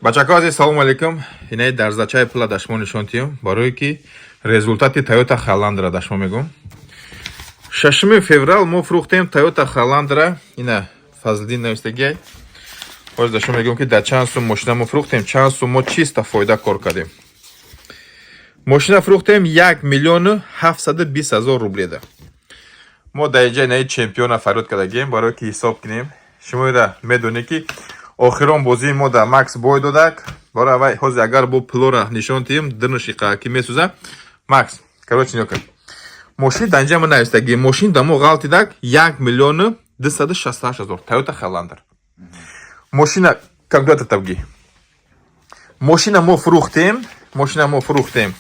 Бачако азиз, салому алейкум. Инаи дарзачаи пула да шумо нишон тиём, барое ки результати Тойота Хайландера да шумо мегӯм. 6 феврал мо фурӯхтем Тойота Хайландера. Ина Фазлиддин навистагиай. Ҳозир да шумо мегӯм, ки дар чанд сум мошина мо фурӯхтем, чанд сум мо чиста фоида кор кардем. Мошина фурӯхтем 1 720 000 рубледа. Мо дар инҷа инаи чемпиона фарёд кардагием, барое ки ҳисоб кунем. Шуморо медонед, ки охирон бозии мо дар Макс бой додак. Барои аввай ҳозир агар бо пулора нишон диҳем, динуши ки месӯза. Макс, короче, нигоҳ кун. Мошин дар инҷа мо навистагӣ, мошин дар мо ғалтидак 1 268 000, Тойота Хайландер. Мошина калькулятор табги. Мошина мо фурӯхтем, мошина мо фурӯхтем.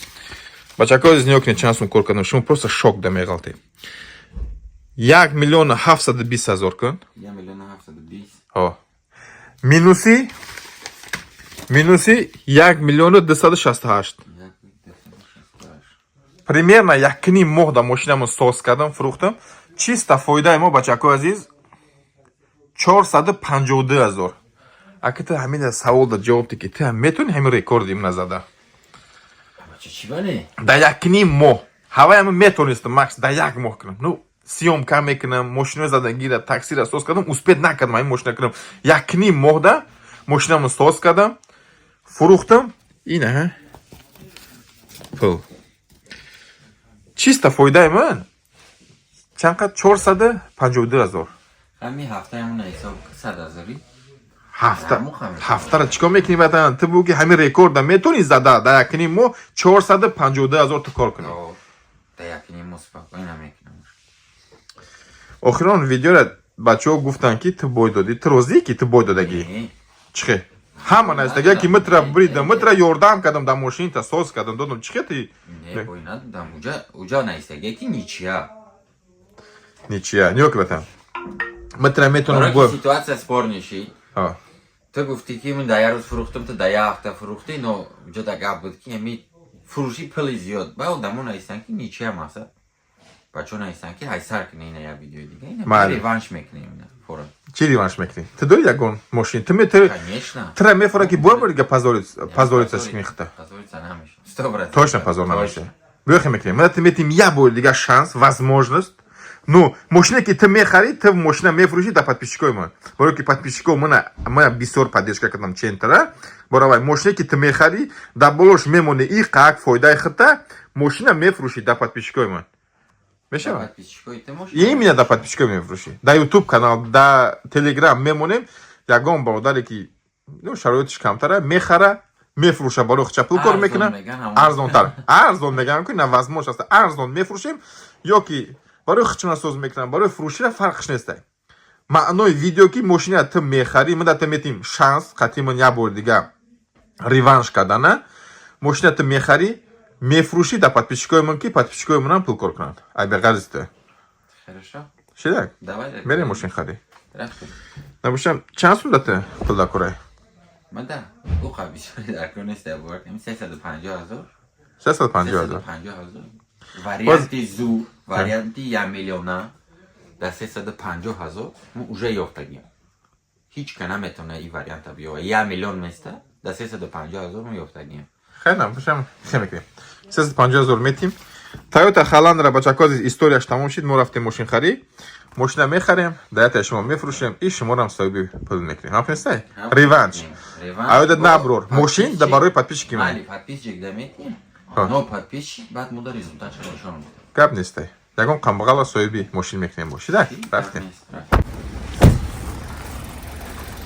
Бачако азиз, нигоҳ кунед, чанд сум кор кардем. Шумо просто шок да меғалтед. 1 720 000 кун. 1 720 000. Ҳо. Минуси 1 268. 1 268. Примерно 1,5 моҳ да мошинамон соз кардам, фурӯхтам. Чиста фоидаи мо, бачако азиз, 452 ҳазор. Ака, ту ҳамин савол да ҷавоб ди, ки ту ҳам метавонӣ ҳамин рекорди имна зада? Бача, чӣ бале? Дар 1,5 моҳ. Ҳавай ҳама метавонистам, Макс, дар як моҳ кунам. Ну, съёмка мекунам, мошинои задагира, таксира соз кардам, успеть накардам ҳамин мошина кунам. 1,5 моҳ да мошинамон соз кардам, фурӯхтам. Ина пул. Чиста фоидаи ман чанд қад? 452 ҳазор. Ҳамин ҳафтаямона ҳисоб, 100 ҳазорӣ. Ҳафта Ҳаму ҳамин. ҳафтара чикор мекунӣ, ватан? Ту бугӯ, ки ҳамин рекорда метавонӣ зада, дар 1,5 моҳ 452 ҳазор ту кор кунӣ? О, да 1,5 моҳ спокойно мекунам. Охирон видеора бачаҳо гуфтанд, ки ту бой додӣ. Ту розӣ, ки ту бой додагӣ? Не. Чихе ҳама наистага, ки митра бридам, митра ёрдам кардам, дар мошинита соз кардам, додам. Чихе ти? Не, бой надодам. Уҷа наистага, ки ничья. Ничья. Нигоҳ ки, ватан, митра метавонам Барои бой ки ситуация спорный шид. Ҳа. Ту гуфтӣ, ки ман дар як рӯз фурӯхтам, ту дар як ҳафта фурӯхтӣ, но уҷа да гап буд, ки ами фурӯши пули зиёд. Ба одамо наистанд, ки ничья мақсад. Бачаҳо наистанд, ки ҳайсар кунӣ, ина як видеои дига. Ина Майли. реванш мекунем ина. Фора. Чӣ реванш мекунӣ? Ту дорӣ ягон мошин? Ту метавонӣ? Конечно. Тура мефора, ки бой бори дига позориться кунӣ хита. Позориться намешам. 100%. Точно позор намеша. Биёхе мекунем. Мана ту метим як бори дига шанс, возможность. Ну, мошине, ки ту мехарӣ, ту мошина мефурӯшӣ да подписчикои ман. Барои ки подписчико мана бисёр поддержка кардам чентара. Баровай, мошине, ки ту мехарӣ, да болош мемонӣ и қак фоидаи хита, мошина мефурӯшӣ да подписчикои ман. Мешавад? Подписчикои ту мошина. Именно да подписчикои мефурӯшӣ. Да YouTube канал, да Telegram мемонем, ягон бародаре, ки, ну, шароитиш камтара, мехара, мефурӯша, барои хича пул кор Арзон мекуна. меган, ҳамон. Арзонтар. Арзон меган, ки невозможно аст. Арзон мефурӯшем ё ки барои хичона соз мекунам, барои фурӯшира фарқш нестай. Маънои видео, ки мошина ту мехарӣ, ман да ту метим шанс, қатъи ман як бори дига реванш кардана, мошина ту мехарӣ, мефурӯшӣ да подписчикои ман, ки подписчикои манам пул кор кунанд. Ай беғарзи ту. Хорошо. Шидак? Давай. Мерем мошин харӣ. Рафтем. Набошам, чанд сум да ту пул да курай? Ман да ӯ қа бисёре дар кор нест, бовар кунем, 350 ҳазор. 350 ҳазор. 350 ҳазор. Варианти зур, варианти 1 миллиона дар 350 ҳазор мо уже ёфтагим. Ҳеҷ ка наметавона ин варианта биёва. 1 миллион места дар 350 ҳазор мо ёфтагим. Хайр, набошам, хе мекунем. 350 ҳазор метим. Тойота Хайландера, бачако азиз, историяш тамом шид. Мо рафтем мошин харӣ. Мошина мехарем, даята шумо мефурӯшем, и шуморам соҳиби пул мекунем. Ҳам финистай? Реванш. Реванш. Аёдат наброр. Мошин да барои подписчики ман. Майли, подписчик да метим. Ҳа. Но подписчик баъд мо да результатша нишон медиҳем. Гап нестай. Ягон камбағала соҳиби мошин мекунем, бошида? Рафтем.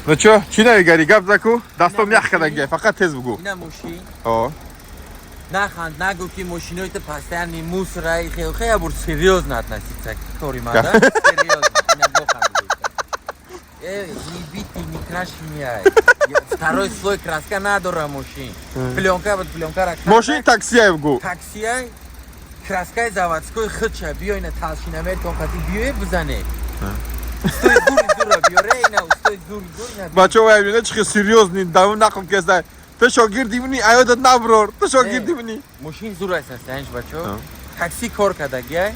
Ну чё, чӣ навигари, гап заку? Дастом ях кардагия, фақат тез бугу. Ина мошин. О, Наханд, нагу, ки мошинои ту постоянно мусора, хел хел, бур серьёзно относиться к кори ма, да? Серьёзно. Ина боханд. Не битый, не крашеный. Ай. Второй слой краска надора мошин. Пленка, вот пленка ра. Мошин таксия бугу. Таксияй, краскаи заводской худша, биё, ина толщиномер тон қати биёе бизане. Устои зури зура биёре, ина устои зури зур ина. Бачо, вай бина, чихи серьёзный, давм нақл кестай. Ту шогирди мини, аёдат наброр. Ту шогирди мини. Мошин зур аст, астаинш, бачо. А. Такси кор кардагиай.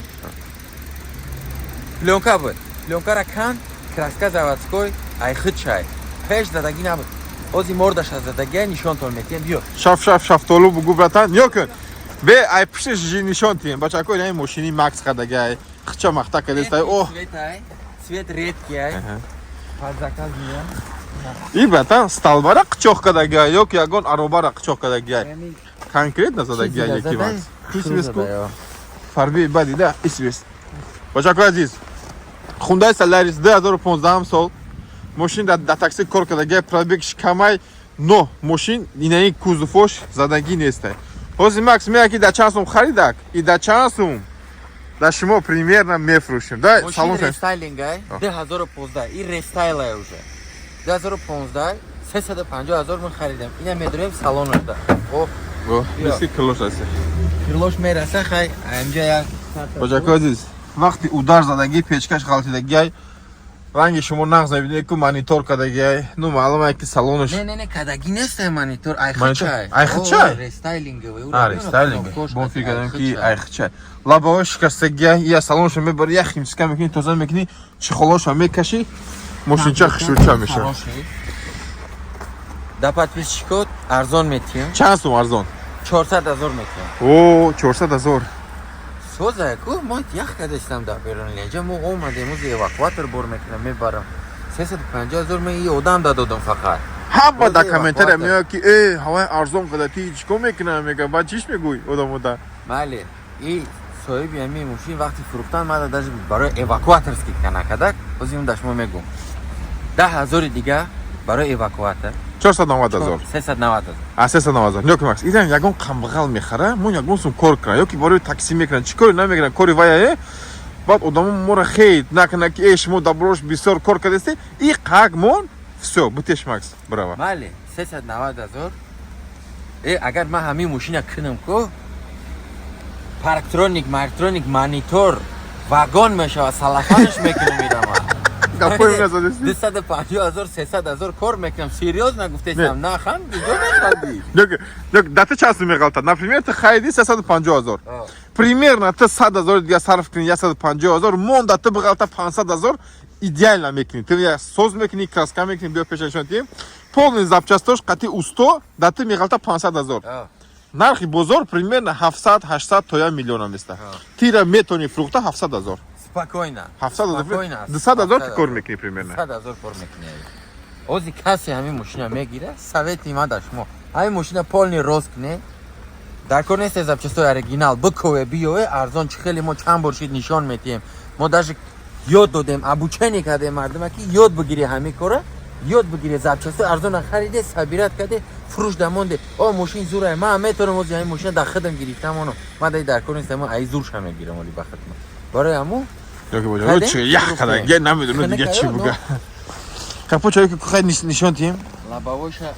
Пленка буд. Пленкара канд, краска заводской, ай худшай. Пеш задагӣ набуд. Ози мордаша задагия, нишонтон метиҳем, биё. Шаф шаф шафтолу бугу, братан. Ёкун. Бе ай пушти жи нишон тием. Бачако, ин мошини Макс қадагай. Хича махта кадестай. О. Цвет ай. Цвет редкий ай. Под заказ мия. И, братан, столбара қичоқ кадагай, ёки ягон аробара қичоқ кадагай. Конкретно задагай яки Макс. Исвеску. Фарби бади да, исвес. Бачако азиз. Хундай Солярис 2015 сол. Мошин дар такси кор кардагай, пробег шикамай, но мошин инаи кузовош задагӣ нестай. Ҳозир Макс меяд, ки дар чанд сум харидак и дар чанд сум дар шумо примерно мефурӯшем. Да, салон. Мошин рестайлинг ай, 2015, и рестайл ай уже. 2015, 350 ҳазор ман харидам. Ина медурем салонашда. О, Мисли крылош аст. Крылош мераса, хай, инҷа як Бачако азиз, вақти удар задагӣ, печкаш ғалтидагиай, ранги шумо нағз мебинед ку, монитор кардагиай. Ну, маълум ай, ки салонаш Не, не, не, кадаги нест монитор, Монитор? айхичай. Айхичай? Рестайлинговый. А, рестайлинг. Бон фикр кардам, ки айхичай. Лабаҳои шикастагиай, я салонашо мебари, я химчистка мекунӣ, тоза мекунӣ, чехолошо мекашӣ, мошинча хушрӯча мешавад. Да, подписчикот арзон метиҳем. Чанд сум арзон? 400 ҳазор метиҳем. О, 400 ҳазор. Соза ку, мо ях кадастам дар берун. Инҷа мо омадем, узи эвакуатор бор мекунам, мебарам. 350 ҳазор ман и одам дадодам фақат. Ҳама дар Бози комментария эвакуатор. меояд, ки э, ҳаваи арзон када, ти чӣ кор мекунам, мега. Баъд чиш мегӯй одамода? Бале, и соҳиби ҳамин мошин вақти фурӯхтан мада даже барои эвакуатор скидка накардак. Ози он да шумо мегӯм. 10 ҳазори дига барои эвакуатор. 490 ҳазор. 390 ҳазор. А, 390 ҳазор. Нёки, Макс, идан ягон камбағал мехара, мо ягон сум кор кунам, ёки барои такси мекунам, чӣ кори намекунам, кори ваяе. Баъд одамо моро хейт накунад, ки э, шумо даброш бисёр кор кардасте, и қак мон, всё, бутеш, Макс, брава. Бале, 390 ҳазор. Э, агар ман ҳамин мошина кунам ку, парктроник, марктроник, монитор, вагон мешавад, салафанаш мекунам мирама. Гапои назадести. 250 ҳазор, 300 ҳазор кор мекунам. Серьёзно гуфтесам, наханд, ҷо механдӣ. Нёки, нёки, да ту чанд сум меғалтад? Например, ту хариди 350 ҳазор. Примерно ту 100 ҳазор дига сарф кунӣ, 150 ҳазор, монда ту биғалта 500 ҳазор, идеально мекунӣ. Ту я соз мекунӣ, краска мекунӣ, биё пешашон тием. Полный запчастош қати усто да ту меғалта 500 ҳазор. Нархи бозор примерно 700, 800 то 1 миллион места. Тира метони фурӯхта 700 ҳазор. Спокойно. 700 ҳазор. Спокойно. 200 ҳазор ту кор мекунӣ примерно. 100 ҳазор кор мекунӣ. Ози касе ҳамин мошина мегира, совети ман да шумо. Ҳамин мошина полный рост куне. Дар кор нест запчастои оригинал, бикове, биёве, арзон чӣ хеле мо чанд бор шид нишон метиҳем. Мо даже ёд додем, обучение кардем мардума, ки ёд бигири ҳамин кора, ёд бигири, запчастои арзона хариде, собирать карде, фурӯш дамонде. О, мошин зурае, ман метавонам ози ҳамин мошина дар худам гирифтам оно. Ман дай дар кор нестам, ай зурша мегирам оли ба хидмат. Барои ҳамун Ёки бо Хаде? чӣ ях када, я намедонам дига чӣ буга. Капо чой ки хай нишон тием. Лобовойша.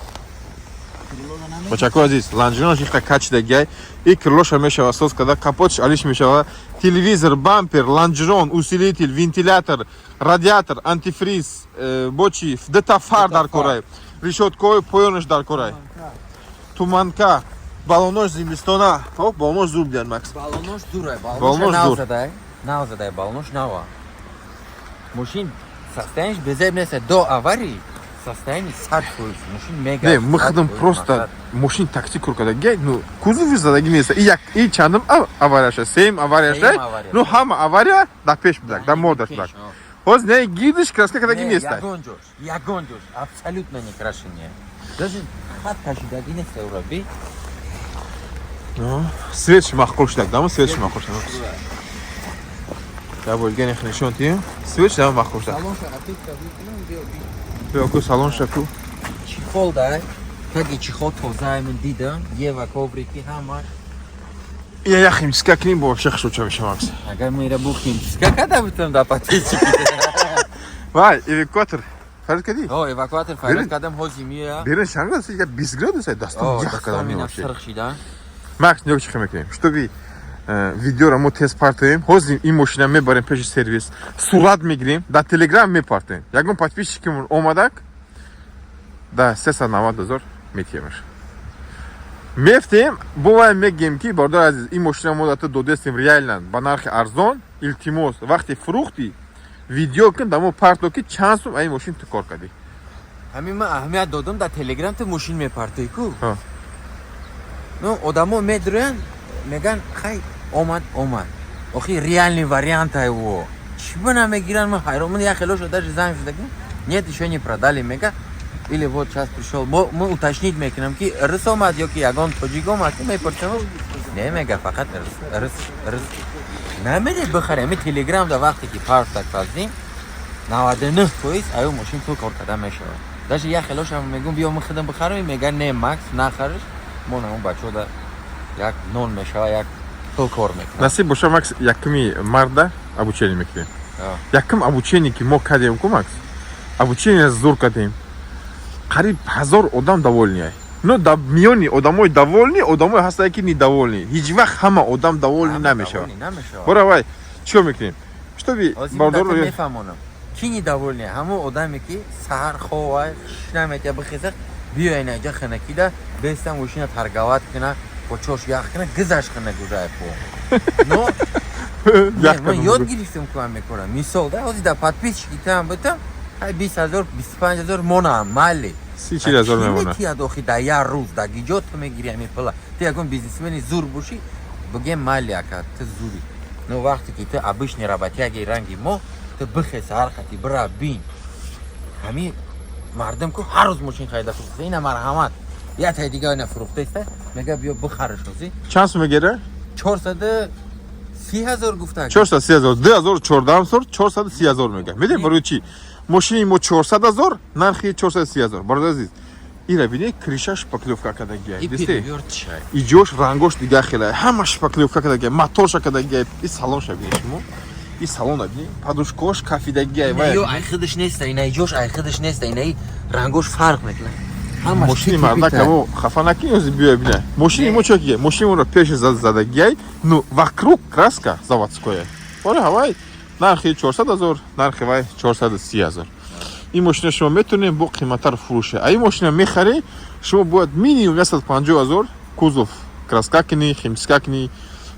Бачако азиз, лонжеронош иқа качидагиай, и крылоша мешава соз када, капотш алиш мешава, телевизор, бампер, лонжерон, усилитель, вентилятор, радиатор, антифриз, бочи, дта фар дар корай, решёткаҳои поёнаш дар корай, туманка, балонош зимистона, о, балонош зур бидиан, Макс. Балонош дурай, Балонош балонош нав дур. задай, нав задай, балонош нава. Мошин состояниш безеб нест, до аварии состояние 100%. Мошин мега. Не, мы ходим просто мошин такси кор карда, ну, кузови задаги нест. И як, и чандум аварияша, сеюм аварияша, Сеюм авария. ну, ҳама авария дар пеш будак, дар мордаш будак. Ҳозир не, гирдиш краска кардаги нест. Ягон ҷош, ягон ҷош, абсолютно не крашение. Даже хат кашидаги нест ура, би. Светш махқул шудак, дамо светш махқул шудак. Я бор дига нех нишон тием. Светш дама махқул шудак. Салонша опилка бикунам, биё би. Биё ку салон шаку. Чехол дай. Таги чехол тоза ман дидам, Ева коврики ҳамаш. Я я химчистка кунем, бо вообще хушрӯча мешавам, Макс. Агар мо ира бухим, чистка бутам да подписчики. Вай, эвакуатор. Фарид кардӣ? О, эвакуатор фарид Берин. кардам, ҳози мия. Берин чанд градус? Я 20 градус дастам О, ях кардам дастам вообще. сирх шида. Макс, нигоҳ чӣ мекунем? Чтобы видеоро мо тез партоем, ҳозир ин мошина мебарем пеши сервис, сурат мегирем, дар Телеграм мепартоем. Ягон подписчикимон омадак, да 390 ҳазор метиҳемаш. Мефтем, бовай мегем, ки бародар азиз, ин мошина мо дата додестем реально ба нархи арзон, илтимос, вақте фурӯхтӣ, видео кун, да мо парто, ки чанд сум ин мошин ту кор кардӣ. Ҳамин ман аҳамият додам, дар Телеграм ту мошин мепартоӣ ку. Ну, одамо медурянд, меган хай омад, омад. Охи реальный вариант его. Чӣ ба намегиранд, ман ҳайрон. Ман як хелошо даже занг задагим. Нет, ещё не продали, мега. Или вот сейчас пришел. Мо уточнить мекунам, ки рус омад ё ки ягон тоҷик омад, ки мепурсам. Не, мега, фақат рус, рус, рус. Намере бихарем. Ами Телеграм да вақте ки партак фаздим, 99% аю мошин пул кор карда мешавад. Даже як хелошам мегум, биё, ман худам бихарам, мега, не, Макс, нахариш. Мо на он бачаҳо да як нон мешава, як пул кор мекунад. Насиб боша, Макс, якуми марда обучение мекунем. Якум обучение ки мо кардем ку, Макс, обучение зур кардем, қариб 1000 одам довольный. Но дар миёни одамои довольный одамое ҳастанд, ки недовольный. Ҳеҷ вақт ҳама одам довольный намешавад. Намешавад. Бора вай чикор мекунем, чтобы Ҳозир бародаро мефаҳмонам, ки недовольный. Ҳамон одаме, ки саҳар ховай, наметия бихеза, биё инаҷа ханакида беста мошина торговать куна, почош ях куна, гизаш куна гужай по. Но ман ёд гирифтам ку мекунам. Мисол да, ҳозир дар подписчики там бутам, ҳай 20 000, 25 000 монам майли. 30-40 ҳазор мемонад. Тият охи дар як рӯз дар гиҷо ту мегири ҳамин пула? Ту ягон бизнесмени зур бошӣ, бигем, майли, ака, ту зури. Но вақте ки ту обычный работяги ранги мо, ту бихе саҳар хати бира бин, ҳамин мардум ку ҳар рӯз мошин харида фурӯхта. Ина марҳамат, як тай дига ина фурӯхтаиста, мега, биё бихариш ҳозир. Чанд сум мегира? 430 000 гуфта. 430 000. 2014 сол 430 000 мега. Медем, барои чӣ? Мошини мо 400 000, нархи 430 000. Бародар азиз, ира бинед, крыша шпаклёвка кардагия, дисте, иҷош рангош дига хела, ҳама шпаклёвка кардагия, моторша кардагия. И салонша бинед шумо, и салона бинед, подушкош кафидагия. Ё ай худаш неста, ина иҷош ай худаш неста, ина рангош фарқ мекунад. Мошини мардак мо хафа накунӣ, ози биё бина. Мошини мо чо кия? Мошини моро пеш задагиай, ну вокруг краска заводская. Ора ҳавай нархи 400 000, нархи вай 430 000. Ин мошина шумо метавонед бо қиматтар фурӯше. А ин мошина мехарӣ, шумо бояд минимум 150 000 кузов краска кунӣ, химчистка кунӣ.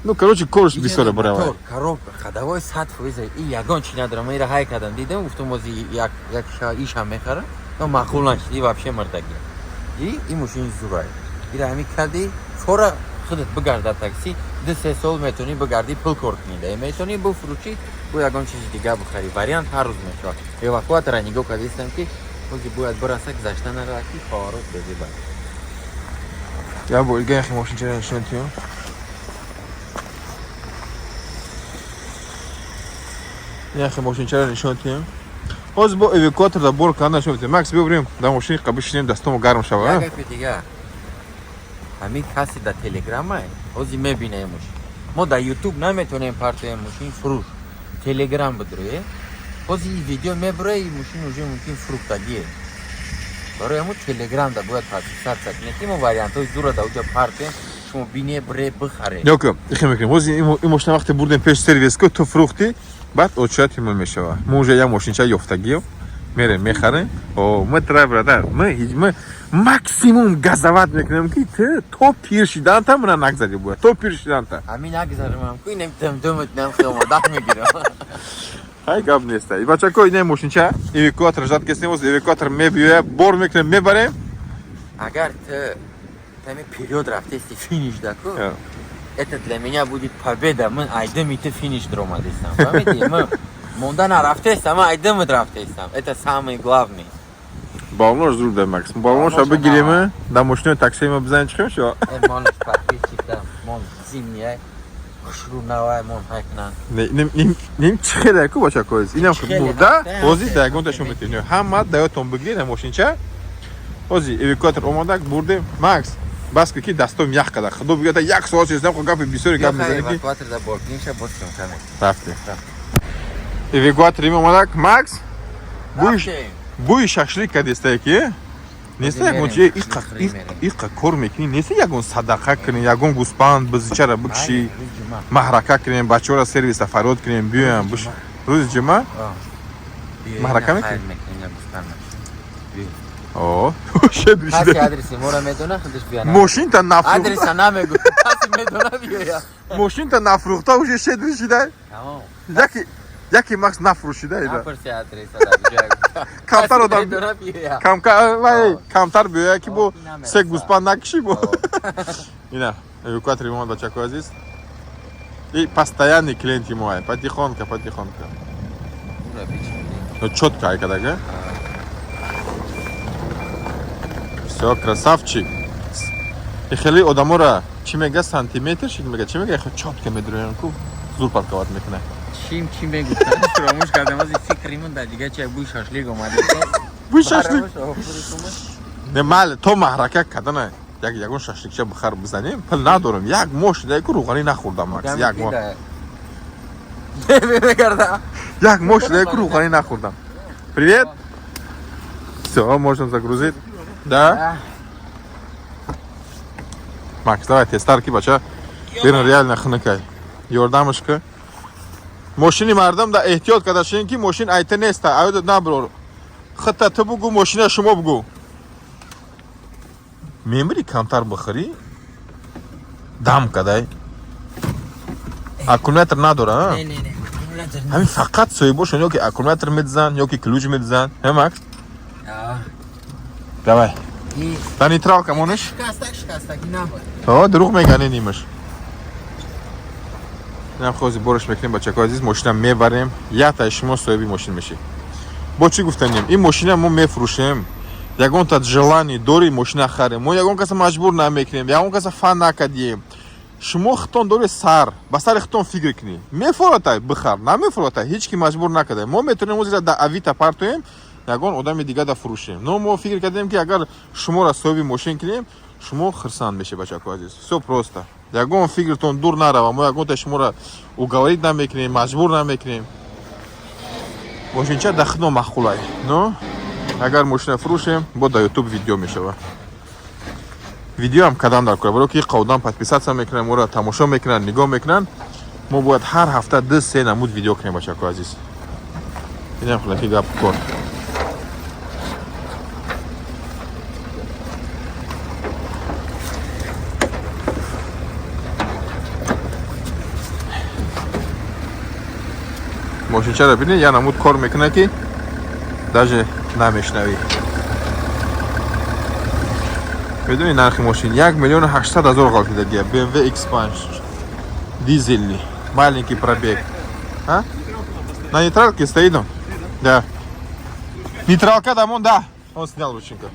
Ну, короче, корш бисёре баравай. Коробка ходовой 100%, и ягон чи надорам. Ира ҳай кардам, дидам, гуфтам, ози як як ишам мехарам, но маъқул нашид, и вообще мардагӣ. И мошини зурай, ира ҳами кади фора худат бигарда такси, 2-3 сол метавонӣ бигарди, пул кор кунӣ, да метавонӣ буфурӯшӣ, бо ягон чизи дига бихарӣ. Вариант ҳар рӯз мешавад. Эвакуатора нигоҳ кардистам, ки ҳозир бояд бираса, гузашта нарава, ки поворот безиба. Я бо илга яхи мошинчара нишон тиём. Яхи мошинчара нишон тиём. Ҳозир бо эвакуатор да бор кардан нишон тиём. Макс, биё бирем дар мошини қа бишинем, дастомо гарм шава. Як гапи дига, ҳамин касе дар Телеграма ҳозир мебинаем мошин, мо дар Ютуб наметавонем партоем мошин фурӯш. Телеграм бидурӯе, ҳозир и видео мебура, и мошин уже мумкин фурӯхтагие. Барои ҳамун Телеграм да бояд подписаться кунед, ки мо вариантҳои зура да уҷа партоем, шумо бине, бире, бихаре. Ёка, ихе мекунем. Ҳозир ин мошина вақте бурдем пеш сервис ку, ту фурӯхтӣ, баъд очередь мо мешава. Мо уже як мошинча ёфтагиё. Мерем, мехарем. О, мы тра, брата, мы максимум газовать мекунем, ки ту то пир шиданта мана нагзари бояд. То пир шиданта. Ҳамин нагзарамам ку, инам дымдымат нам хелмодах мегирам. Ҳай, гап неста. И бачако, ина мошинча эвакуатор ждать кесем, ҳозир эвакуатор мебиёя, бор мекунем, мебарем. Агар ту тами период рафтести, финиш даку, это для меня будет победа. Ман айдами ту финиш даромадистам, фаҳмидӣ? Ман монда нарафтестам, ман айдамат рафтестам, это самый главный. Баллонош зур да, Макс. Баллоноша бигирем, да мошинои таксии ма бизанем, чӣ шо? Э, монш подписчик да, мон зимний хушрӯ навай, мон ҳай кунанд. Ним чӣ хеле ку, бачако, инам бурда, ҳозир да ягон ташон метавонем. Ҳама даётон бигиред мошинча. Ҳозир эвакуатор омадак, бурдем. Макс, бас ки дастом ях када. Худо бигӯяд, як соат шистам, гапи бисёре гап мезанӣ ки. Эвакуатор да бор кунша, боз кам. Рафтем. Эвакуатор омадак, Макс. Бӯи шашлик кадестае ки неста, ягон чи иқа кор мекунӣ, неста, ягон садақа кунӣ, ягон гӯспанд бизичара бикшӣ, маҳрака кунем, бачаҳоро сервиса фарёд кунем, биёям. Рӯзи ҷума маҳрака мекунем. О, каси адреси моро медона, худаш биёна. Мошинта нафрӯхта. Адреса намегӯ, каси медона, биёя. Мошинта нафрӯхта, уже щедрый шидай. Яки Яке Макс нафурӯшида ида. Напурси адреса дар ҷоя. Камтар одам Дора биёя. камка вай камтар биёя ки бо О, намераса. се гӯспанд накиши бо. Ина, эвакуатори мо, бачако азиз. И постоянный клиенти мо ай. Потихоньку, потихоньку. Ура, бичи. Ну чётко ай кадага. Всё, красавчик. И хеле одамора чӣ мега сантиметр шик мега, чӣ мега, хеле чётко медроян ку зур парковать мекунад. Чим чӣ мегуфтам? Фаромӯш кардам, аз фикри ман дар дига чай бӯй шашлик омад. Бӯй шашлик. Не мал то маҳрака кадана як ягон шашликча бихар бизанем, пул надорам. Як моҳ шуда ку рӯғанӣ нахӯрдам Макс, як моҳ. Мегардам. Як моҳ шуда ку рӯғанӣ нахӯрдам. Привет. Всё, можно загрузить. Да? Макс, давай тезтар ки бача. Берин реально хунукай. Ёрдамаш ки. Мошини мардам да эҳтиёт карда шин ки мошин айта неста, аюда наброр. Хата ту бугу мошина шумо бугу. Мемри камтар бихӯрӣ? Дам кадай. Аккумулятор надора, а? Не, не, не. Аккумулятор. Ҳамин фақат соҳибошон ё ки аккумулятор медизанд, ё ки ключ медизанд. Ҳе Макс? Давай. И Да нейтралка монеш? шикастак шикастак набуд. То дурӯғ мегани нимаш. Инам хози бораш мекунем бачако азиз, мошина мебарем. Яктай шумо соҳиби мошин мешӣ. Бо чӣ гуфтанем? Ин мошина мо мефурӯшем. Ягон та желание дори мошина харем. Мо ягон каса маҷбур намекунем, ягон каса фан накардием. Шумо хитон дори сар, ба сари хитон фикр кунӣ. Мефуротай бихар, намефуротай, ҳеҷ ки маҷбур накардаем. Мо метавонем озира да Авито партоем, ягон одами дига да фурӯшем. Но мо фикр кардем ки агар шуморо соҳиби мошин кунем, шумо хирсанд мешед бачако азиз. Всё просто. Ягон фикртон дур нарава, мо ягон та шуморо уговорить намекунем, маҷбур намекунем. Мошинча да худно маъқулай. Но агар мошина фурӯшем, бо да YouTube видео мешава. Видеоам кадам дар кора, барои ки қавдан подписаться мекунанд, моро тамошо мекунанд, нигоҳ мекунанд. Мо бояд ҳар ҳафта 2-3 намуд видео кунем бачако азиз. Инам хулаки гап кор. Мошинчаро бинед, як намуд кор мекунад ки даже намешнавӣ. Медонӣ нархи мошин 1 миллиону 800 ҳазор ғалтидагия BMW X5 дизельный, маленький пробег. А? На нейтралке стоит он? Да. Нейтралка там он, да. Он снял рученька.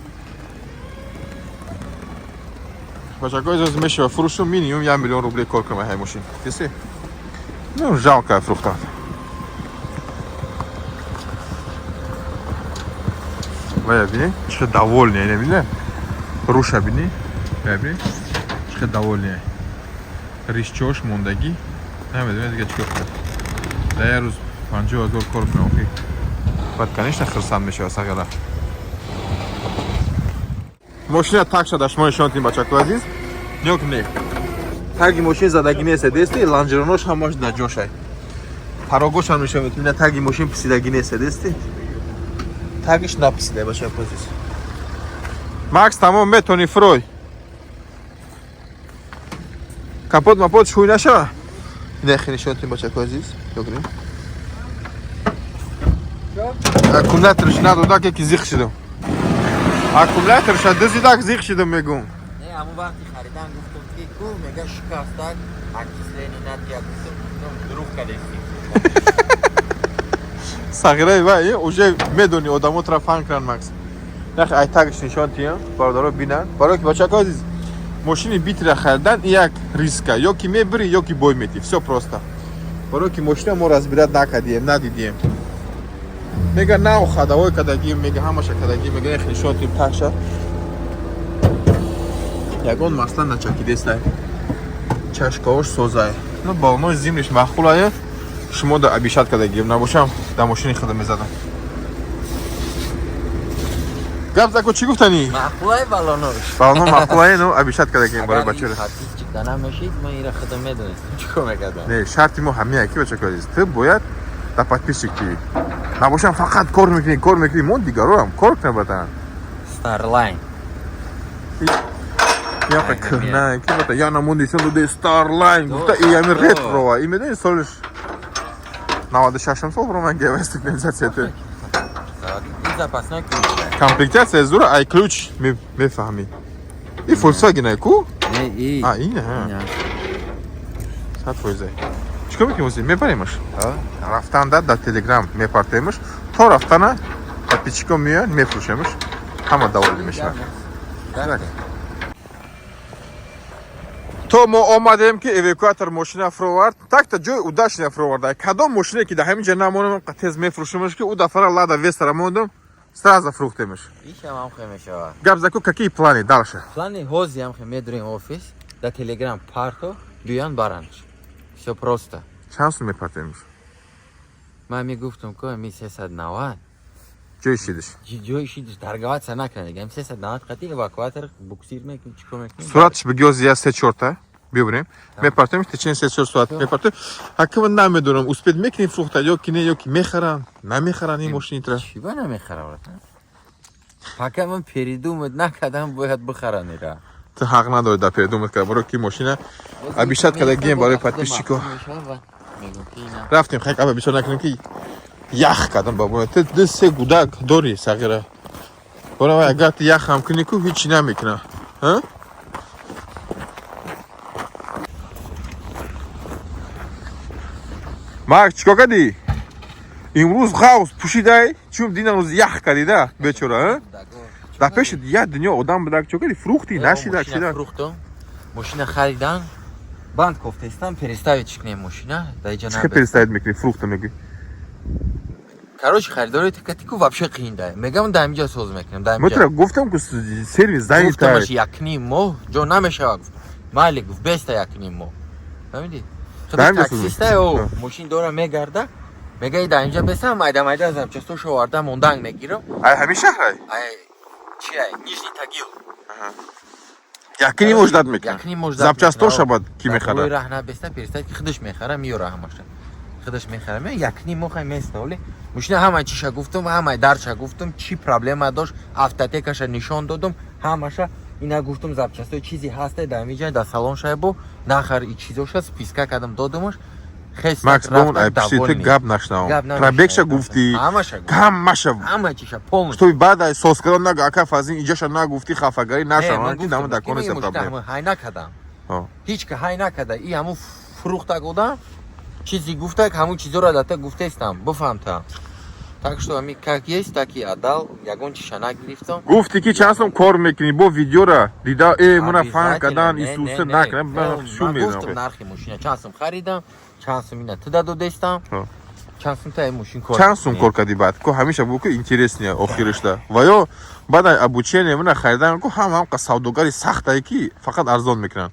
Бачако изоз мешава фурӯшу минимум 1 миллион рублей кор кунам ҳай мошин. Киси? Ну, жалко фрукта. Вая бини, чӣ довольный, не бини? Руша бини, вая бини, чӣ довольный. Ришчош мондагӣ. Намедонам дига чӣ кор кунад. Дар як рӯз 50 ҳазор кор кунам, охи. Баъд, конечно, хирсанд мешава сағира. Мошина так шуда, шумо нишон тин бачако азиз. Нигоҳ кунед. Таги мошин задагӣ нест, дести, лонжеронош ҳамаш дар ҷошай. Парогошам нишон метим, ина таги мошин писидагӣ нест, дести. Тагиш написида бачако азиз. Макс, тамом метони фрой. Капот мапот шӯй нашава. Ина хеле нишон тин бачако азиз. Нигоҳ кунед. Аккумуляторш надода ки зиқ шидам. Аккумуляторша дизидак зиқ шидам мегум. Не, ҳамон вақти харидан гуфтам ки ку мега шикастак, окисление надия гуфтам, дурӯғ кардем. Сағираи вай, уже медони одамо тра фан кунанд Макс. Нах ай тагш нишон тиям, бародаро бинанд. Барои ки бачако азиз, мошини битра харидан як риска, ё ки мебири, ё ки бой мети. Всё просто. Барои ки мошина мо разбирать накардием, надидием. Мега нав ходовой кадагим, мега ҳамаша кадагим, мега эх нишон тием тагша. Ягон масла начакидестай. Чашкаош созай. Ну, балонои зимниш маъқулае. Шумо да обещать кардагим, набошам да мошини худам мезадам. Гап зако чӣ гуфтанӣ? Маъқулай балонош. Балоно маъқулае, ну обещать кардагим барои бачаро. Подписчик да намешид, ман ира худам медонистам чӣ кор мекардам. Не, шарти мо ҳамия ки бачако азиз, ту бояд да подписчик кӣ. Набошам фақат кор мекунӣ, кор мекунӣ, мо дигароам кор кунам братан. Starline. Яқа кӯҳна, ки бата я намонди сон доде Starline гуфта и ами ретро, и медони солиш 96 сол бро, ман гевай сигнализация ту. И запасной ключ. Комплектация зура, ай ключ мефаҳмӣ. И Volkswagen ай ку? Не, и. А, ин, ҳа. 100%. Чикор мекунем ози? Мебаремаш. Рафтанда дар Телеграм мепартемаш. То рафтана подписчико меоянд, мефурӯшемаш. Ҳама довольный мешаванд. То мо омадем, ки эвакуатор мошина фуровард, так-то ҷои удачный фуроварда. Кадом мошине ки дар ҳамин ҷа намонам, тез мефурӯшемаш, ки ӯ дафъара Лада Вестара мондум, сразу фурӯхтемаш. Ишам ҳам хе мешавад. Гап заку, какие планы дальше? Планы ҳози ҳам хе медурем офис, дар Телеграм парто, биёянд, баранд. Всё просто. Чанд сум мепартемаш? Ман мегуфтам, ку ами 390. Ҷои шидиш. Ҷои шидиш, торговаться накунед. Дигам 390 қати эвакуатор буксир мекунем, чикор мекунем? Суратш бигёзи я се чорта бибурем, мепартем, течение 3-4 соат мепартем. Ҳакима намедонам, успеть мекунем фурӯхта ё ки не, ё ки мехаранд, намехаранд ин мошинитра. Чӣ ба намехарам, братан? Пока ман передумать накардам, бояд бихарам ира. Ту ҳақ надорӣ дар передумать кард, барои ки мошина обещать кардагием барои подписчико. Рафтем, хай, аба бисёр накунем, ки ях кардам. Бабо, ту ду се гудак дорӣ сағира. Бора, агар ту ях ҳам кунӣ ку, ҳичи намекуна. Ҳа? Марк, чикор кардӣ? Имрӯз ғавз пӯшидай, чун дина рӯз ях кардида, бечора, ҳа? Дар пеши як дунё одам будак, чикор кардӣ? Фурӯхтӣ, нашида, чида? Фурӯхтам. Мошина харидан. Банд кофтестам, переставить кунем мошина. Дар иҷа Чӣ переставить мекунӣ? Фурӯхта мегӯӣ. Короче, харидори тикатику вообще қиинда. Мегам, дар инҷа соз мекунем, дар Мо инҷа. тура гуфтам, ку сервис занята. Гуфтамаш, якним моҳ ҷо намешавад, гуфт. Майли, гуфт, беста якним моҳ. Фаҳмидӣ? Дар Худаш инҷа соз таксиста, о, мекунӣ? мошин дора, мегарда. Мега, дар инҷа беста, майда майда запчастошо оварда монданг мегирам. Ай ҳамин шаҳрай? Ай чи ай? Нижний Тагил. Якним моҳ ждать мекунад. Якним моҳ ждать. Запчастоша бад ки Дар мехарад? рӯи раҳ набеста, перестать, ки худаш мехара, меёра ҳамаша. Худаш мехара, меёра, якним моҳ ҳай места, оли. Мошина ҳамаи чиша гуфтум, ҳамаи дарша гуфтум, чӣ проблема дошт, автотекаша нишон додум, ҳамаша ина гуфтум, запчастои чизи ҳасте дар ҳамин дар салон шайбо, нахар и чизоша списка кардам, додумаш. Хес. Макс, бон, ай пишти ту гап нашнавам. Гап намешнавам. Пробегша гуфтӣ? Ҳамаша гуфтам. Ҳамаша. Ҳама чиша полностью. Чтобы баъд ай соз кардан нага, ака фазин иҷаша нагуфтӣ, хафагарӣ нашаванд, ки намо дар конеса проблем. Ҳай накардам. Ҳо. Ҳеч ка ҳай накарда. И ҳамун фурӯхтак одам чизи гуфтак, ҳамун чизоро дата гуфтестам, бифаҳмтам. Так что ами как есть, так и отдал, ягон чиша нагирифтам. Гуфтӣ, ки чанд сом кор мекунӣ, бо видеора дида, муна фан кардан, Не, не, исуса не. накунам, ман шу Ман медонам. гуфтам, нархи мошина чанд сум харидам, чанд сум ина туда додестам, Ҳо. чанд сум та мошин кор. Чанд сум кор кардӣ баъд? Ку ҳамеша бу ку интересния охиришда. Ва ё баъд ай обучение муна харидан ку ҳам ҳам савдогари сахтае, ки фақат арзон мекунанд.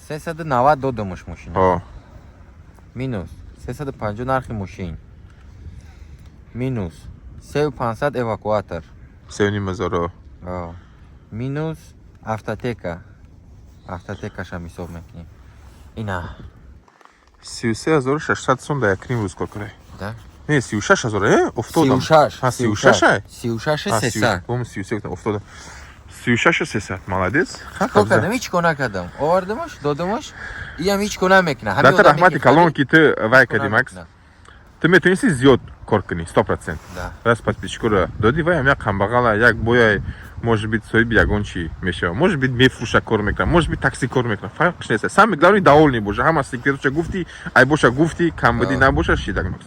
390 додамуш мошина. Ҳо. Минус 350 нархи мошин. Минус 3500 эвакуатор. 3500. О. Минус автотека. Автотекашам ҳисоб мекунем. Ина. 33 600 сум дар якним рӯз кор кардӣ. Да? Не, 36 000, уфтодам. 36. Ҳа, 36 ай? 36 300. Бом, 33 гуфтам, уфтодам. 36 300. Молодец. Кор кардам, ҳеч кор накардам. Овардамаш, додамаш, иам ҳеч кор намекунад. Ҳамин Дата одаме, раҳмати ки калон, харид, ки ту вай ҳеч кор кардӣ, Макс. намекунад. Ту метавонисти зиёд кор кунӣ, 100%. Да. Раз подписчикора додӣ, вай ҳам як камбағала, як бояй, может быть, соҳиби ягон чи мешавад, может быть, мефурӯша, кор мекунад, может быть, такси кор мекунад, фарқш нест. Самое главное, довольный боша. Ҳама секретоша гуфтӣ, айбоша гуфтӣ, камбудӣ Да. набоша, шидак, Макс.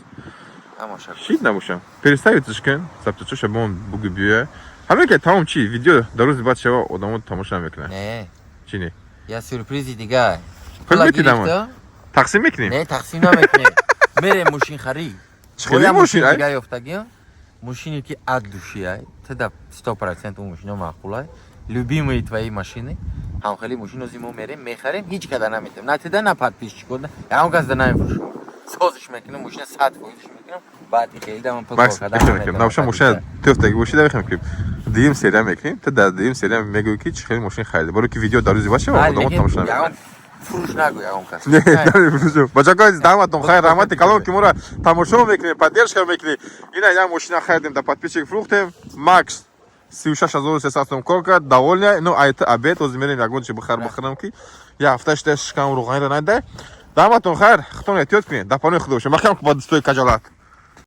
Ҳамаша. Шид набоша, переставиташ кун, запчастоша бон бугу биёя. Ҳамин ки тамом чи видео дар рӯзи баъд шава, одамо тамоша мекунанд. Не, Чи не? я сюрпризи дига. Пул Пула метидам? гирифта? Тақсим мекунем? Не, тақсим намекунем. Мерем мошин харид. Чӣ хеле мошин, ай? Дига ёфтагиам. Мошине ки от души ай. Тада 100% у мошино маъқул ай. Любимые твои машины. Ҳам хеле мошин ози мо мерем, мехарем, ҳеч када наметем. На тида, на подписчико, ягон кас да намефурӯшем. Созиш мекунем, мошина 100%ш мекунем. Баъд хеле да ман пул Макс, кор кардан мехем мекунем. наметавонам. Набоша, мошина тӯфтаги бошида, мехем мекунем. Дуюм серия мекунем. Ту дар дуюм серия мегӯӣ, ки чӣ хеле мошин харида. Барои ки видео дар рӯзи баъд шава, одамо тамоша ягон намекунанд. фурӯш нагӯ ягон кас. Не, намефурӯшем. Бачаҳо, азиз, даъватон хайр, раҳмати калон, ки моро тамошо мекунед, поддержка мекунед. Ина як мошина харидем, дар подписчик фурӯхтем. Макс 36 300 сом кор кард, довольный. Ну, айта обед, ҳозир мерем ягон чи бихар, бихӯрам, ки як ҳафта шида шикам рӯғанира надай. Даматон хайр, худтон эҳтиёт кунед, дар паноҳи Худо бошед. Маҳкам ба дӯстои каҷалат.